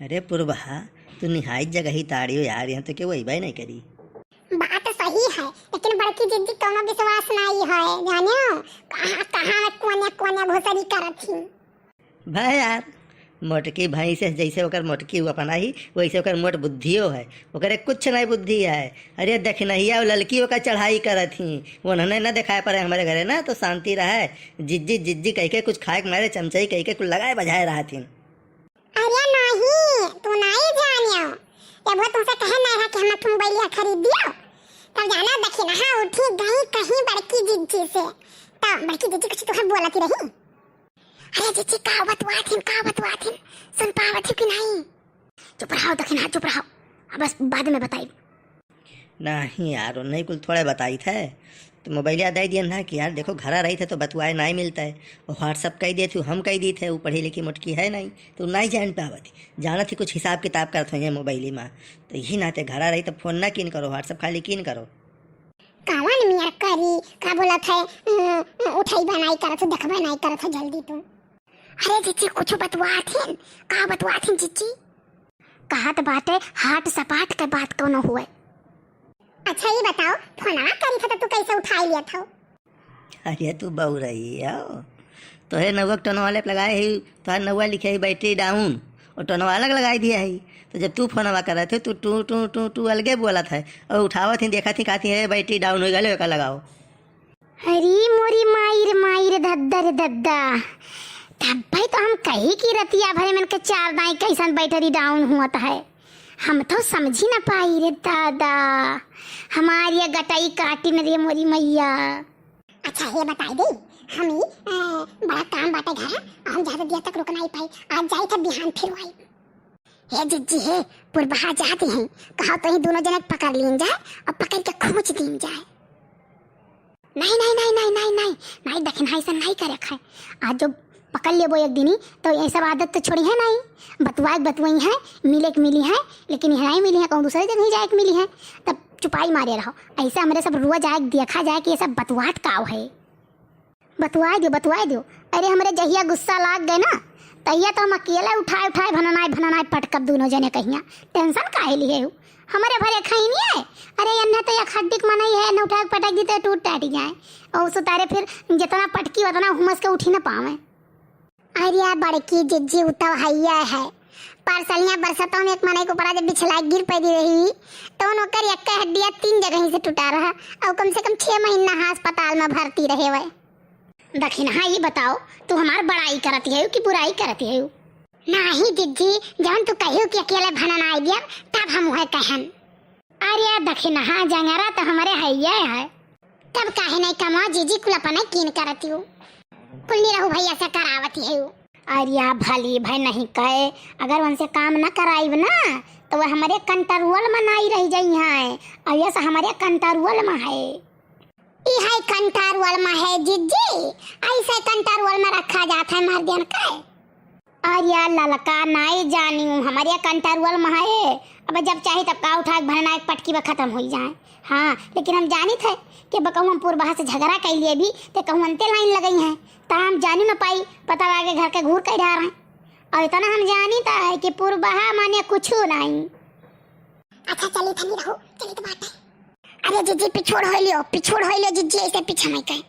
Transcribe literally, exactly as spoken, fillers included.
अरे पुरबहा, तू निहायत जगही ताड़ियो यार, यहाँ तो केहू अइबे नहीं करी। बात सही है, लेकिन बड़की जिज्जी कौनो विश्वास नहीं है, जानियो। कहाँ, कहाँ में कोने, कोने घुसरी करत ही। भाई यार, मोटकी भैंस है, जैसे ओकर मोटकी हुआ पना ही, वैसे ओकर मोट बुद्धियो है। ओकरे कुछ नहीं बुद्धि है। अरे दखिनहिया और ललकी ओकर चढ़ाई करत ही, उन्होंने न दिखाए पड़े हमारे घरे ना, तो शांति रहे। जिज्जी, जिज्जी कह के कुछ खाए के मारे चमचई कह के कुछ लगाए बजाए रहत ही। अरे नहीं, तू नहीं जानियो। जब वो तुमसे कहे नहीं रहा कि हम तुम बैलिया खरीद दियो, तब जाना दखिनहा उठी गई कहीं बड़की जिज्जी से। तब बड़की जिज्जी कुछ तुहे बोलत ही रही। अरे जिज्जी, का बतुआत हिन, का बतुआत हिन? सुन पावत ही कि नहीं? चुप रहो दखिनहा, चुप रहो। अब बस बाद में बताई। नहीं यार, नहीं कुल थोड़े बताई थे। तो मोबाइलिया दे दियन ना कि यार देखो, घरा रही थे तो बतुआए नहीं मिलता है। वो WhatsApp कह दिए थे, हम कह दी थे, वो पढ़ी लिखी मोटकी है नहीं, तो नहीं जान पावत ही। जानत ही कुछ हिसाब किताब करत होइहैं मोबाइली में। तो यही नाते घरा रही तो फोन ना कीन करो, WhatsApp खाली कीन करो। कवन मियर करी, का बोलत है, उम, उठई बनाई करत हो, देखबे नहीं करत हो जल्दी तू। अरे जिज्जी, कुछ बतुआत हिन, का बतुआत हिन जिज्जी? कहत बाटे हाट सपाट के बात कौनो हुए। अच्छा ये बताओ, फोनवा करी था तो तू कैसे उठाई लिया था? अरे तू बउरई हो, तोहे नौवा के टोनवा वाले पे लगाए ही, तोहार नौवा लिखे ही battery down, और टोनवा अलग लगाई दिया है। तो जब तू फोनवा करत है, तू टू टू टू टू अलगे बोलत है, और उठावत ही, देखत ही, कहत ही, "हे, battery down हो गए, ओका लगाओ।" अरे मोरी माई रे माई रे, दद्दा रे दद्दा। तब भाई तो हम कही कि रतिया भरे मन के चार दाई कैसन battery down हुआ है। हम तो समझी ना पाई रे दादा, हमारी ये गटाई काटी न रे मोरी मैया। अच्छा ये बताई दे, हम ही, अ, बड़ा काम बाटे घर, हम ज्यादा देर तक रुक नहीं पाई, आज जाई थे बिहान फिर आई। हे जिज्जी हे, पुरबहा जाती हैं, कहो तो ही दोनों जने पकड़ लीन जाए और पकड़ के खोंच दीन जाए। नहीं, नहीं, नहीं, नहीं, नहीं, नहीं, नहीं, दखिनहा ऐसा नहीं करे खाए। आज जो पकड़ लेबो एक दिन ही, तो ये सब आदत तो छोड़ी है नहीं। बतुआए के बतुआई है, मिले के मिली है, लेकिन यहाँ नहीं मिली है, कहूँ दूसरे जगह ही जाए के मिली है, तब चुपाई मारे रहो। ऐसे हमरे सब रोज आए के देखा जाए कि ये सब बतुआत का है। बतुआए दियो, बतुआए दियो। अरे हमरे जहिया गुस्सा लाग गए ना, तहिया तो हम अकेले उठाए उठाए भननाए भननाए पटकब दोनों जने कहिया। Tension काहे लिए हो? हमरे भरे खैनी है। अरे एन्ने तो एक हड्डी के मनई है, न उठाए के पटक दी तो टूट टाट जाए। और सुतारे फिर जितना पटकी उतना हुमस के उठी न पावे। अरे बड़की जिज्जी, उ तो हइये है। परसलिया बरसतवा में एक मनई के ऊपरा जब बिछला गिर पड़ी रही, तो ओकर एक हड्डिया तीन जगह से टूटा रहा, और कम से कम छह महीना अस्पताल में भर्ती रहे हुए। दखिनहा, ई बताओ, तू हमार बड़ाई करत हऊ कि बुराई करत हऊ? नाही जिज्जी, जवन तू कहियो कि अकेले भननाए दिया, तब हम उहे कहन। अरे दखिनहा, जंगरा तो हमरे हइये है। तब काहे नहीं कमवा जिज्जी कुल अपने कीन करत हऊ? कुल निरहू भैया से करावत हऊ। अरे भली भाई नहीं कहे, अगर उनसे काम न कराइब ना, तो वो हमरे control में नहीं रह जाई हैं। और ये से हमरे control में है। ई है control में है जिज्जी, ऐसे control में रखा जात है मर्दन के। अरे ललका, नाई जानी हूँ, हमरे control में है। अब जब चाही तब का उठा के भनना एक पटकी में खत्म हो जाए। हाँ, लेकिन हम जानित है कि बकऊ हम पुरबहा से झगड़ा कर लिए भी, तो कहूँ अंते line लगई हैं। तो हम जानी न पाई, पता लागे घर के घूर कई डार हैं। और इतना हम जानित है कि पुरबहा माने कुछ नहीं। अच्छा चली थनी रहो, चली तो बात है। अरे जिज्जी पिछोड़ हो लियो, पिछोड़ हो लियो जिज्जी, ऐसे पीछे नहीं कहे।